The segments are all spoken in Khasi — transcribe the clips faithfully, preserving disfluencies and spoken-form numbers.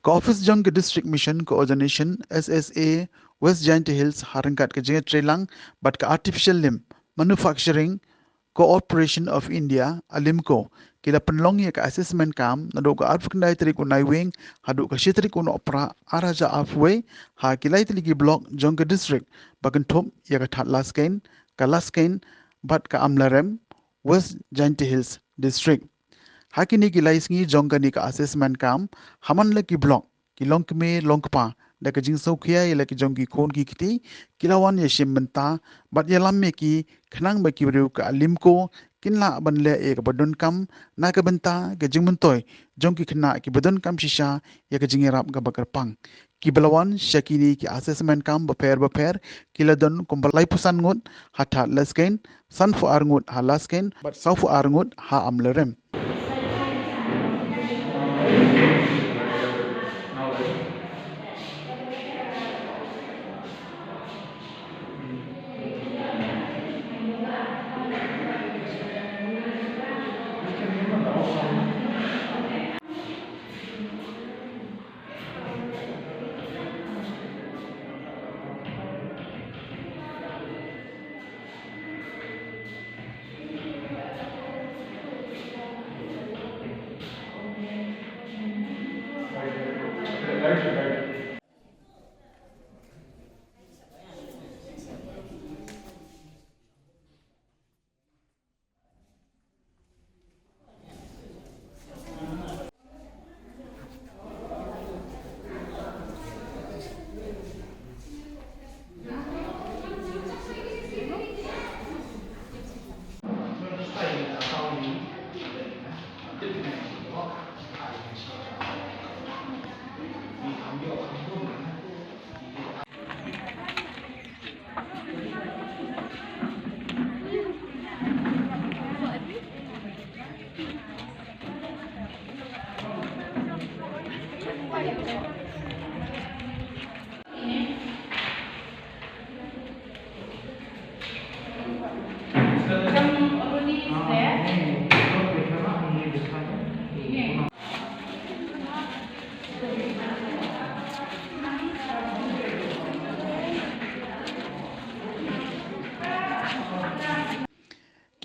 Ka office jong ka District Mission Coordination, S S A, West Jaintia Hills, ha ryngkat ka jingïatreilang bad ka Artificial Limb Manufacturing Corporation of India, ALIMCO, ki la pynlong ïa ka assessment camp naduh ka arphew khyndai tarik u Naiwieng haduh ka shi tarik u Nohprah ar hajar arphew wei, ha ki lai tylli ki block jong ka district, ba kynthup ïa ka Thadlaskein, ka Laskein bad ka Amlarem, West Jaintia Hills District. Ha kine ki lai sngi jong kane ka assessment camp, ha man la ki block, ki longkmie longkpa, da ka jingsngewkhia ïa la ki jong ki khun ki kti, ki la wan ïashim bynta bad ïalam ïa ki, khnang ba ki briew ka ALIMCO kin lah ban leh ïa kaba donkam na ka bynta ka jingmyntoi jong ki khynnah kiba donkam shisha ïa ka jingïarap kaba kyrpang. Kiba la wan sha kine ki assessment camp bapher bapher ki la don kumba laiphew san ngut ha Thadlaskein, sanphew ar ngut ha Laskein bad sawphew ar ngut ha Amlarem.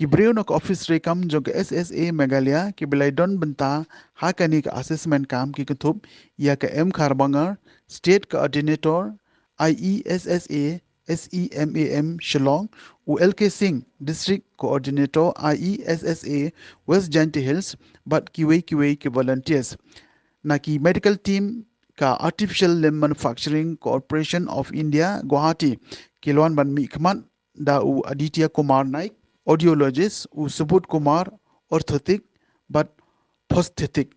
Ki briew na ka office treikam jong ka S S A Meghalaya kiba la don bynta ha kane ka assessment camp ki kynthup ïa ka M Kharbanger, State Coordinator, I E S S A, S E M A M Shillong, u L K Singh, District Coordinator, I E S S A, West Jaintia Hills, bad kiwei kiwei ki volunteers. Na ki medical team ka Artificial Limb Manufacturing Corporation of India, Guwahati, ki la wan ban mihkhmat da u Aditya Kumar Naik, audiologist, u Subodh Kumar, orthopedic bad prosthetic.